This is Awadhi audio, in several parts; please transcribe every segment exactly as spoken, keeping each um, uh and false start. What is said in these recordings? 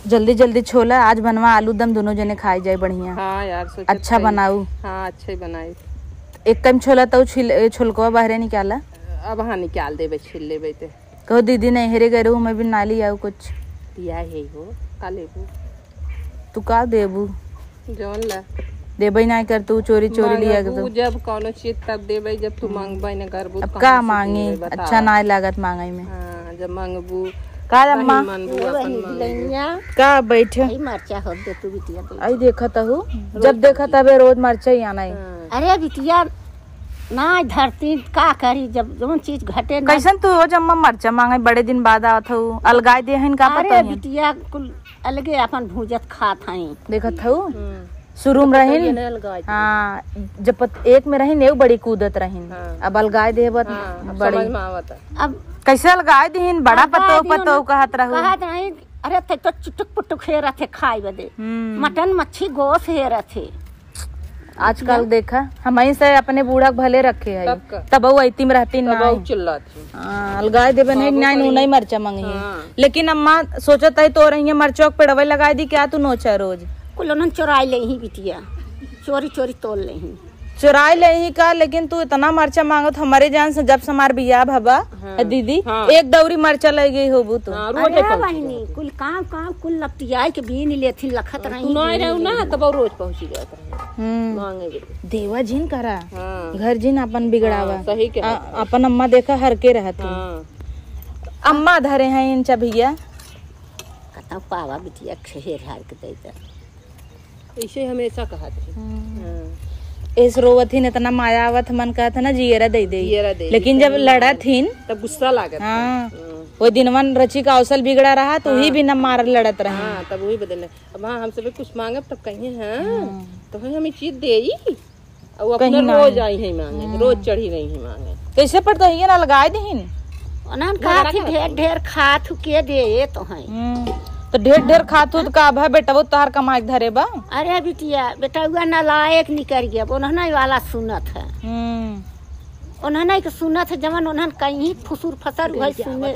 जल्दी जल्दी छोला, आज बनवा आलू दम, दोनों जने खाए जाए बढ़िया। हाँ यार, सोचत अच्छा हई। बनाऊ। हाँ, अच्छा ही बनाई। एक टाइम छोला तो छिल-, ए, छोलकवा बाहरे निकाला। अब हाँ, निकाल देबे, छील लेबे ते। कहो दीदी नहीं हेरे गए रहू, मैं भी ना ली आऊ कुछ। पिया है हो, का लेबू? तू का देबू? जौन ला। देबे नहीं कर तू, चोरी चोरी लिया के मांगबू तो। जब कौनो चीज तब देबे, जब तू मांगबे न करबू, अब कहाँ का से मांगी? देबे, बताओ। अच्छा ना लागत मांगे में। हाँ, जब मांगबू, का अम्मा? नहीं मानबू, ए अपन बहिनी मांगबू। बिलैया। का बैठे? आई मरचा हो दे तू बिटिया दे। आई देखत हूँ, रोज जब देखा सब्जी। तबे रोज मरचा ही आना है। हाँ। अरे बिटिया, ना धरती का करी, जब जौन चीज घटे ना। कैसन तू रोज अम्मा मरचा मांगे, बड़े दिन बाद आवत हऊ, अलगाए दे हन का अरे पता है? बिटिया, कुल अलगे अपन भूजत खात हई। देखत हऊ? हम्म। शुरू में तो रहिन। कहिए ना अलगाए दे। हाँ, जब पत-, एक में रहिन, एगो बड़ी कूदत रहिन। हाँ। अब अलगाए देबत हाँ, अब बड़ी। समझ में आवत है। अब कैसे अलगाए दिहिन? बड़ा अलगाए पतोह, दिहिन, पतोह कहत रहू। कहत रहिन, "अरे, ते तो चुटुक पुटुक हेरत है खाए बदे। हम्म। मटन, मच्छी, गोस हेरत है।" आजकल ना? देखा, हमही से अपने बूढ़ा के भले रखे है, तब का? तब वो ऐती में रहती तब ना वो है। चिल्लात है। हाँ, अलगाए देबे नहीं, बाबू नहीं, पर नू नहीं मरचा मांगी है। हाँ। लेकिन अम्मा सोचत है, तो रहिए मरचा के पेड़वे लगाए दी, क्या तू नोचा रोज? कुल उन्हन चोराई ले ही बिटिया, चोरी चोरी तोल ले ही। चोराई ले ही का, लेकिन तू इतना मरचा मांगत, हमारे जान से जब से हमार बियाह भवा, हाँ। है दीदी, हाँ। एक दौरी मरचा ले गई होबू तू। हाँ, रोज अरे एक पहुंची बहिनी, जाती। कुल काम, काम, कुल लपटियाई के बीन लेथिन, लखत हाँ, रही तू ना बीन रहू ना, लेथिन। तब वो रोज पहुंची जात रही। हम्म। मांगे बेटी। देवा जिन करा, हाँ। घर जिन अपन बिगड़ावा। हाँ, सही कहा। आ, अपन अम्मा देखा हर के रहत ही। हाँ। अम्मा धरे हैं इन चभिया। कतौ पावा बिटिया खेर हार के दे दे। ऐसे हमेशा कहत रही। हम्म। हाँ। एस रोवत हिन, इतना माया आवत, मन कहत ना जियरा दे दे। जियरा दे दे, लेकिन जब सही लड़त बात। हिन, तब गुस्सा लागत हाँ। है। हाँ। वो दिनवन रची का अवसल बिगड़ा रहा, तो हाँ। ही भी न मार लड़त रहे। हाँ, तब वही बदले। अब हाँ, हमसे भी कुछ मांगब तब कहिए, हाँ, हाँ। तो हम ये चीज देई। और अपना कहीं ना रोज है। आई है मांगे, हम्म। रोज चढ़ी रही है मांगे। कैसे पर तो ये ना लगाए दीन। उन्हन झगड़ा कहा थी करत ढेर हन। ढेर खात हु के दे, ये तो है। हम्म। तो ढेर ढेर खात हु तो का भा बेटा वो तोहार कमाई के धरे बा? अरे बिटिया, बेटउआ नालायक निकर गया, उन्हन वाला सुनत है। हम्म। उन्हन के सुनत है, जवन उन्हन कहीं फुसुर फसर हुए सुने।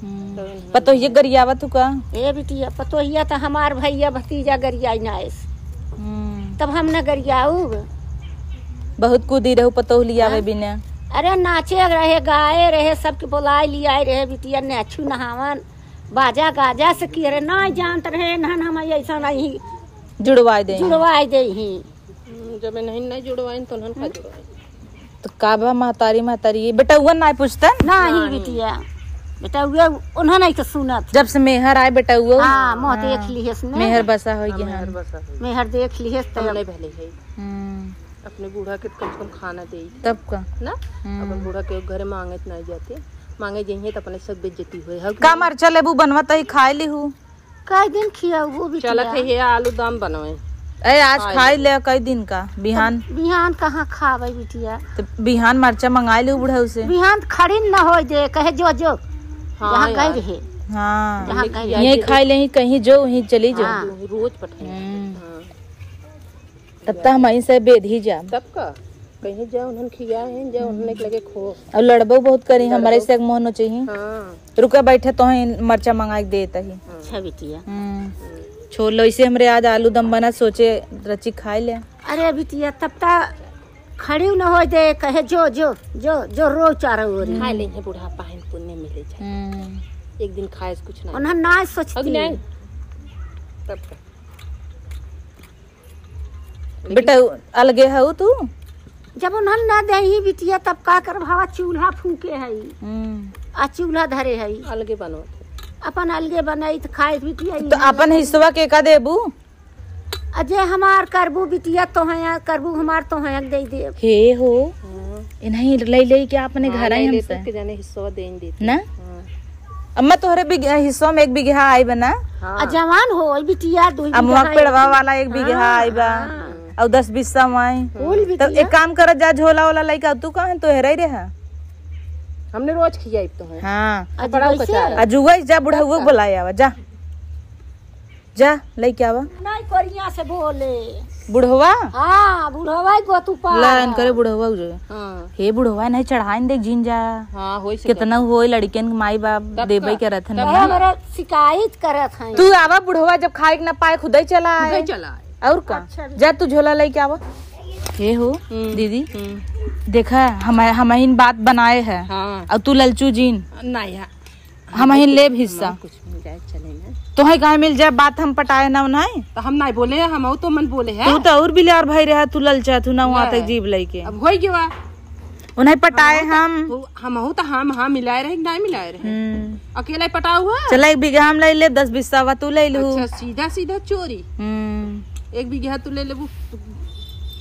हम्म। पतोहिया गरियावत हु का? ए बिटिया, पतोहिया त हमार भैया भतीजा गरियाई नाइस। हम्म। तब हम न गरियाउब। बहुत कूदी रहू पतोह लियावे हाँ? बिना। अरे नाचे रहे, गाए रहे, सबके बोलाए लियाए रहे बिटिया, नाचू नहावन, बाजा गाजा से किए रहे, नाहीं जानत रहे, नहन हम ऐसा नहीं जुड़वाए दे। जुड़वाए दे ही। हम्म, जब नहीं, नहीं जुड़वाइन, तो उन्हन का जुड़वाइन? तो का बा महतारी, महतारी, ये बेटउआ नाहीं पूछतन? नहीं नहीं। बिटिया, बेटउआ उन्हन नहीं तो सुनत। जब से मेहर आए बेटउआ। हाँ, मोह हाँ। देख लिहेस ने। मेहर बसा हो हाँ, गया मेहर हम। बसा हो गया। मेहर देख लिहेस तो हमने भले है। हम्म। अपने बूढ़ा के कम से कम खाना दे। तब का? ना? हम्म। अपन बूढ़ा के घरे मांगे त नहीं जाते, मांगे जइहे तो अपने सब बेइज्जती होए। हो कि का नहीं? मरचा लेबू बनवा तही खाए लिहू। कई दिन खियाऊ वो बिटिया? चलत है ये आलू दम बनवे। ए, आज खाए खाई ले। ले कई दिन का, बिहान। तब बिहान कहाँ खावे बिटिया? तो बिहान मरचा मंगाई ले बुढ़ऊ से। बिहान खड़ी न होए दे, कहे जो जो। हाँ जहाँ यार। गई रहे। हाँ। जहाँ गई रहे। यही खाई ले, कहीं जो, वहीं चली जो। हाँ। रोज पठाई। हम्म। हाँ। तब तो हम यहीं से बेध ही जा। तब का? कहीं जा, उन्हन खिया हैं, जा, उन्हन के लगे खो। और लड़बो बहुत करी, लड़बो। हमारे से एक मोहनो चाहिए। हाँ। रुका, बैठे, तोहे मरचा मंगा के देत ही। हाँ। अच्छा बिटिया। हम्म। छोड़ लो, इसे हमरे आज आलू दम बना, सोचे रची खाए ले। अरे बिटिया, तब ता खड़ी न हो दे, कहे जो, जो, जो, जो रो चारो ओरी। खा ले, बुढ़ापा है, पुण्य मिले जाए। हम्म। एक दिन खाए से कुछ ना। उन्हन ना सोचती। अब नहीं। तब का? लेकिन बेटा, अलगे हऊ तू? जब उन्हन ना देही बिटिया, तब का करब? हवा चूल्हा फूके हई। हम्म। आ चूल्हा धरे हई। अलगे बनवत। अपन अलगे बनाई त खाए बिटिया, तो ई अपन हिस्सवा के का देबू? आ जे हमार करबू बिटिया, तोहे करबू, हमार तोहे दे देब। हे हो। हाँ। इन्हीं ले ले के अपने हाँ, घर आई ले ले हमसे। सबके जाने हिस्सवा दे देती। ना? हाँ। अम्मा, तोहरे बिग-, हिस्सा में एक बीघा आइबा ना? हाँ। आ जवान हो, बिटिया, दू बीघा अम्मा के पेड़वा वाला एक बीघा हाँ, आइबा। हाँ। और दस बीस सौ आई। कुल तब बिटिया। एक काम कर, जा झोला वोला लेके आ, तू कहाँ तो हेराई रहा? हमने रोज खियाई तो है। हाँ। आ बड़ा जुगैसे? कचा है। आ जुगैस जा, बुढ़ऊ के बुलाए आवा, जा। जा, लइके आवा। नहीं, कोरिया से बोले। बुढ़वा? हाँ, बुढ़वा ही गोतू पा। ला, इनकरे बुढ़वा हो जाए। हाँ। हे बुढ़वा, नहीं चढ़ाइन दे जीन जा। हाँ, होई से कितना होई, लड़कियन के माई बाप तब देबे का? करत हन तब ना। का? हमरा शिकायत करत हैं। तू आवा बुढ़वा, जब खाए के ना पाए, खुदे चला आए। खुदे चला आए। और का? अच्छा। जा, तू झोला लइके आवा। हे हो, हम्म, दीदी, हम्म। देखा, हम, हम ही बात बनाए है। हाँ। और तू ललचू जीन। नहीं, हाँ। हमहिन लेब हिस्सा। हमहू कुछ मिल जाए, चले ना। तोहे काहे मिल जाए, बात हम पटाए ना उन्हें। तो हम नाहीं बोले हैं, हमहू तो मन बोले हैं। तू तो और बिलार भाई रहा, तू ललचा, तू ना वहाँ ले। तक जीभ लइके। अब होई गवा। उन्हें पटाए हमहू तो, हम। वो, हमहू तो हम, हाँ मिलाए रहे, नाहीं मिलाए रहे। हम्म। अकेला ही पटाऊ है? चला, एक बीघा हम ले ले, दस बिस्सा वा तू ले लू। अच्छा, सीधा सीधा चोरी। हम्म। एक बीघा तू ले लेबू,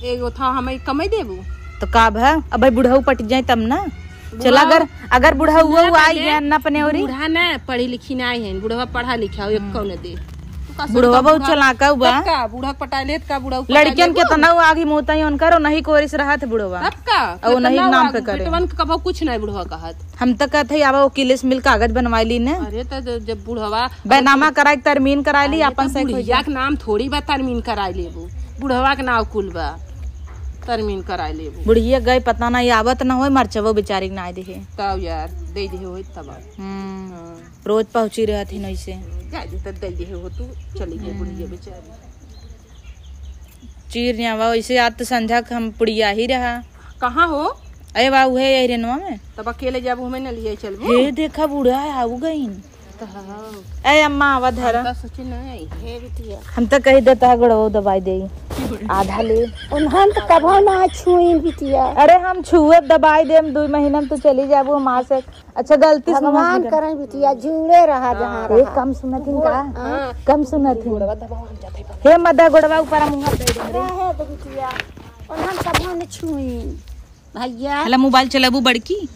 एगो था हमें कमाई देबू। तो का भा, अब भाई बुढ़ऊ पट जाए तब ना। चला, बुढ़ऊ अगर, अगर बुढ़ऊ ना वो आई पहले, गया ना अपने ओरी। बूढ़ा ना पढ़ी लिखी ना आई है, बुढ़वा पढ़ा लिखा हो, एक हम्म। कौन दे। तू का बुढ़वा सोचता बहुत बुढ़ा? चलाका हुआ। तब का, बुढ़ा पटा लेत का, बुढ़ऊ पटा लड़कियन लेबू? केतना वो आगी मुँह ताई उनकर, नहीं कोरिस रहत बुढ़वा। तब का? और नहीं केतना नाम आग-, पे करे। बेटवन के कबो कुछ नहीं बुढ़वा कहत। हम तो कहत है, आवा वकीले से मिल कागज बनवाई ली ने। अरे तो जब, जब बुढ़वा बैनामा कराई, तरमीन कराई ली, अरे अपन तो से बुढ़िया के नाम थोड़ी बा तरमीन कराई लेबू। बुढ़वा के नाम कुल बा। तरमीन कराई लेबू। बुढ़िया गए, पता नहीं आवत ना होए, मरचवो बेचारी के ना दे है। तब यार, दे दे होए तब। हम्म। हाँ। रोज पहुँची रहत ही नहीं से। जा दे, तब दे दे हो तू, चली गई बुढ़िया बेचारी। चीर न्यावा, वैसे आज तो संझा के हम पुड़िया ही रहा। कहाँ हो? अरे बा, उहे यही रेनवा में। तब अकेले जाबू, हमें न लिए चलबू? हे देखा, बूढ़ा आऊ गईन। तो हाँ। ए अम्मा, आवा धरा। हम तो सोचे नहीं। हे बिटिया। हम तो कही देता है, गोड़वा दबाई दे। आधा ले। उन्हन तो कभो ना छुई बिटिया। अरे हम छुए दबाई दे, हम दो महीना में तो चली जाबू, हम आ से अच्छा, गलती से भगवान मत करे बिटिया, जुड़े रहा जहाँ हाँ। रहा। ए, कम सुनत हिन का? हाँ। कम सुनत हिन। गोड़वा दबाओ, हम जाते हैं। हे मदा, गोड़वा ऊपर मुँह दे दे। रहे तो बिटिया, उन्हन कभो न छुई। भैया। हला मोबाइल चलाबू बड़की?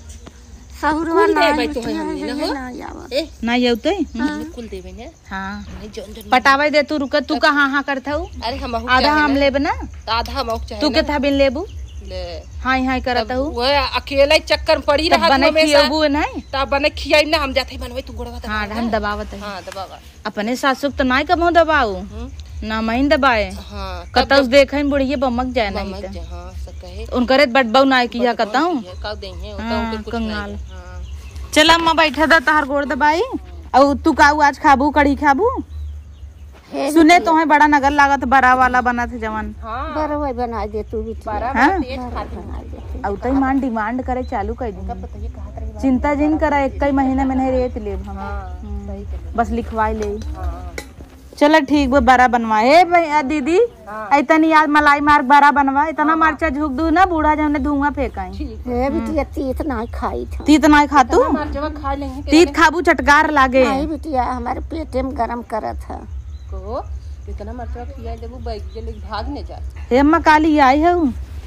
सहुरवा कुल ना देबै तो बिटिया, हम है ना, हो? ना आवा। ए, ना आउते? हाँ। कुल देबै ने। हाँ। नहीं, जौन, जौन पटावे दे तू, रुका, तू का हाँ, हाँ करत हऊ? अरे, हम आधा हम लेब ना? तो आधा हम चाहे तू ना। केथा बिन लेबू? ले। हाँ, हाँ करत तब हऊ। वो अकेले चक्कर में पड़ी तब रहा बने तू हमेशा। खियबू नहीं? तब बने खियाई ना, हम जाते ही बनवे, तू गोड़वा दबा हाँ, ना। हम दबावत है। हाँ, दबावा। अपने सासुक तो नाई कबहूँ दबाऊ। हम्म। ना महीन दबाए। हाँ, कतौ कब से देखे बुढ़िए बमक जाए नहीं बमक तो। जा, हाँ, सब कहे। उनकरे बटबऊ नाई किया बटबऊ कतऊ। किया, कब देंगे, हाँ, उनका कुछ नहीं कंगाल। है। हाँ। चला अम्मा, बैठा दा, तहार गोड़ दबाई। अउ तू काऊ आज खाबू, कढ़ी खाबू? हे सुने बिटिया। तोहे बड़ा नगर लागत, बरा वाला बनत है जवन। हाँ। बरवा बना दे तू बिटिया। बरा हाँ? बना दे, बरा खाती बना दे। अउ तई मान डिमांड करे चालू कर दी। इनका पता ये कहाँ तरह की चिंता जिन करा, एक ही महीना में नहीं रेत लेब हम। हाँ, हम्म। सही कह रही। बस लिखवाई ले। हाँ। चला ठीक बा, बरा बनवा। ए भैया, दीदी, हाँ। ऐ तनी आज मलाई मार बरा बनवा, इतना हाँ, हाँ। मरचा झुक दू ना, बूढ़ा जौने धुआं फेंकाई। ठीक। हे बिटिया, तीत ना खाई था। तीत ना खा तू? इतना मरचवा खा लेंगे, तीत खाबू चटकार लागे। नहीं बिटिया, हमारे पेटे में गरम करत है। कहो, इतना मरचवा खिया देबू, बैग के लेके भाग ने जा। हे अम्मा, काली आई है उ।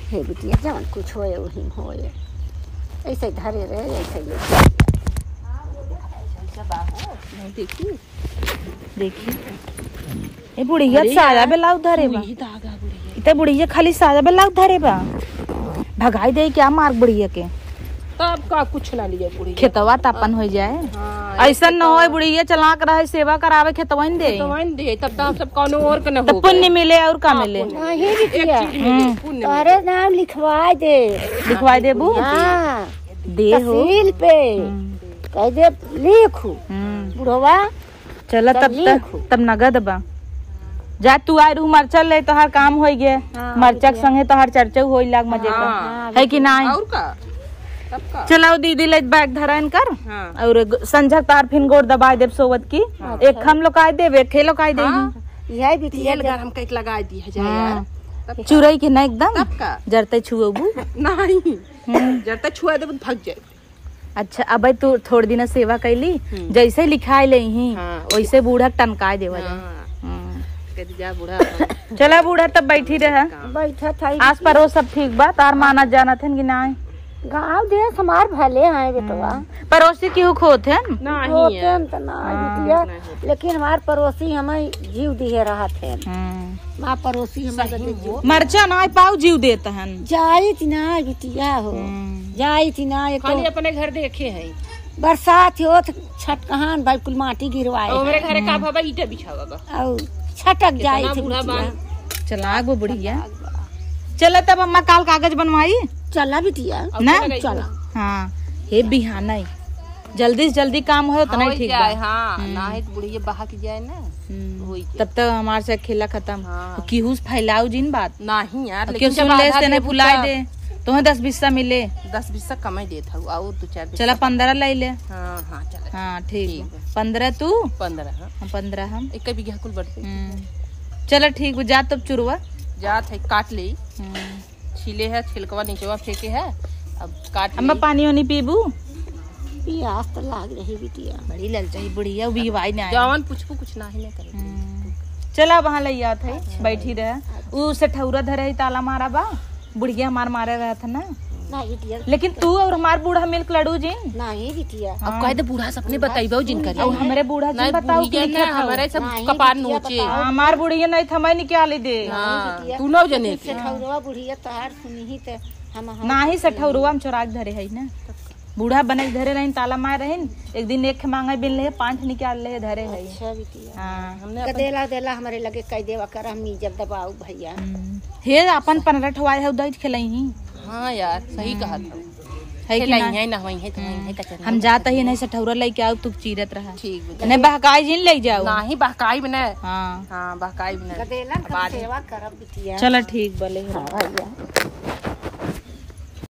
हे बिटिया, जवन कुछ होए, वही होए। ऐसे धरे रहे, ऐसे ले। नहीं, देखी। देखी। ए बुढ़िया अरे साया यार, ब्लाउज धरे बा। वही तो आगा बुढ़िया। इते बुढ़िया खाली साया ब्लाउज धरे बा। भगाई दे क्या मार बुढ़िया के। तब का कुछ ना लिए बुढ़िया। खेतवा त अपन हो जाए। हाँ, ऐसन न होए बुढ़िया चलाक रहे, सेवा करावे खेतवन दे। खेतवन दे, तब तो हम सब कौनो और के न तब हो पुण्य गए। मिले और का हाँ, मिले? पुण्य। हाँ, हे एक बिटिया। चीज मिले, हम्म। पुण्य मिले। तोहरे नाम लिखवाए दे। लिखवाए देबू? हाँ। दे हो। तहसील पे। हम्म। कह दे लिखू। हम्म। बुढ़वा चला तब तब त, लिखू। तब नगद बा। जा तू आए रहू मरचा ले, तोहार काम होई गए। हाँ, मरचा के बिटिया। संगे तोहार चर्चा होई लाग मजे का। हाँ, है कि बिटिया। नाई? और का? तब का? चला वो दीदी ले बैग धरा इनकर। हाँ। और ग-, संझा तार फिन गोड़ दबाए देब सोवत की। हाँ। एक हम लोकाई देब, एक हे लोकाई देब। हाँ। यही बिटिया तेल जब गरम कइके लगाई दी है जा हाँ। यार। तब का? चुरई के ना एकदम। तब का? जरते छुएबू। नहीं। हम्म। जरते छुआ देबू तो भाग जाए। अच्छा, अब तू थोड़ दिन सेवा कैली, हम्म। जैसे लिखाए ले ही, हाँ, वैसे बूढ़ा टनकाए देवा जाए। हाँ। हम्म। कह दी, "जा बूढ़ा, अपन चला बूढ़ा, तब बैठी रहे। काम।" बैठा था, आस पड़ोस सब ठीक बा? तार हाँ। माना जानत हन कि नाय? गाँव देश हमार भले हैं बेटवा। हम्म। पड़ोसी केहू खोत हन? नहीं होते है। हैं तो ना हाँ। बिटिया, नहीं होते। लेकिन हमार पड़ोसी हमें जीव दिए रहत हैं। हम्म। माँ पड़ोसी हमारे सही बदे में। जीव मरचा ना पाऊ जीव देत हन। जाइत ना बिटिया हो। हम्म। जाइत ना, एक खाली तो अपने घर देखे हैं। बरसात होत छटकहान भाई कुल माटी गिरवाए और हमरे हैं। घरे का हम्म। बाबा ईटा बिछावा बा। और छटक जाए कितना थे बूढ़ा बिटिया। बान। चलाक वो बुढ़िया। चला तब अम्मा काल कागज बनवाई। चला बिटिया। अब ना? चला गई चला। तू। हाँ, हे बिहाना ही। जल्दी से जल्दी काम हो, उतना ही होई ठीक जाए, बा। हाँ, हम्म। ना है तो बुढ़िया बहा के जाए ना। हम्म। होई जाए। तब तक हमार से खेला खत्म। हाँ। केहू से फैलाऊ जिन बात। नहीं यार, अब लेकिन केहू जब सुन ले, आधा तेने देबू फुलाए तब दे। तोहे दस बीसा मिले। दस बीसा कमाई देत हऊ, और दो चार बीसा चला, कमाई। पन्द्रह ले ले। हाँ, हाँ, चला। हाँ, ठीक ठीक बा। बा। पन्द्रह तू? पन्द्रह, हाँ। हाँ, पन्द्रह हम। एक बीघा कुल बढ़ते। हम्म। चला, ठीक बा, जा तब चुरवा। जात है, काट ले। हम्म। छीले है, छिलकवा नीचवा फेंके है, अब काट अम्मा, ले। पानी वानी पीबू? पियास तो लाग रही बिटिया। बड़ी ललचाई बुढ़िया, उबिवाई ना। जवन पूछबू कुछ नाही ना करे। हम्म। चला, अब वहाँ ले आत है, अच्छा। बैठी रहे। उ सेठौरा धरे है, ताला मारा बा। बुढ़िया हमार मारे रहत है ना। नहीं बिटिया। लेकिन तू और हमार बूढ़ा मिलके लड़ू जिन। नहीं बिटिया। अब हाँ। कह दे बूढ़ा से अपने बतैबो जिन करे। और हमरे बूढ़ा जिन नहीं, बताओ बुढ़िया कि ना, लिखत हौ। हमारे सब नहीं कपार बिटिया, नोचे। बताओ। हमार बुढ़िया नहीं थमे निकाली दे। हाँ, नहीं बिटिया। तू नौ जने के। सेठौरवा बुढ़िया तोहार सुनी ही ते हम, हम नाही, सेठौरवा हम चोराक धरे है ना। बूढ़ा बने के धरे रहिन, ताला मार रहिन। एक दिन एक मांगे बिन ले, पांच निकाल ले धरे है। अच्छा बिटिया। हाँ। हमने अपन गदेला देला हमरे लगे कह देवा कर, हम नीजब दबाऊ भैया। हम्म। हे अपन पन्द्रह ठो आए है, उदय खेलई ही। हाँ यार, सही कहा था। है कि खेलई ना? है ना, वही है तो वही है, हम्म। कचरा हम नहीं जाता ही करते। नहीं, सेठौरा लेके आओ, तू चीरत रहा। ठीक बा। नहीं बहकाई जिन ले जाओ। नाही बहकाई बने। हाँ। हाँ, बहकाई बने। गदेलन के बाद में। सेवा करब बिटिया। चला ठीक बा, ले हाँ भैया।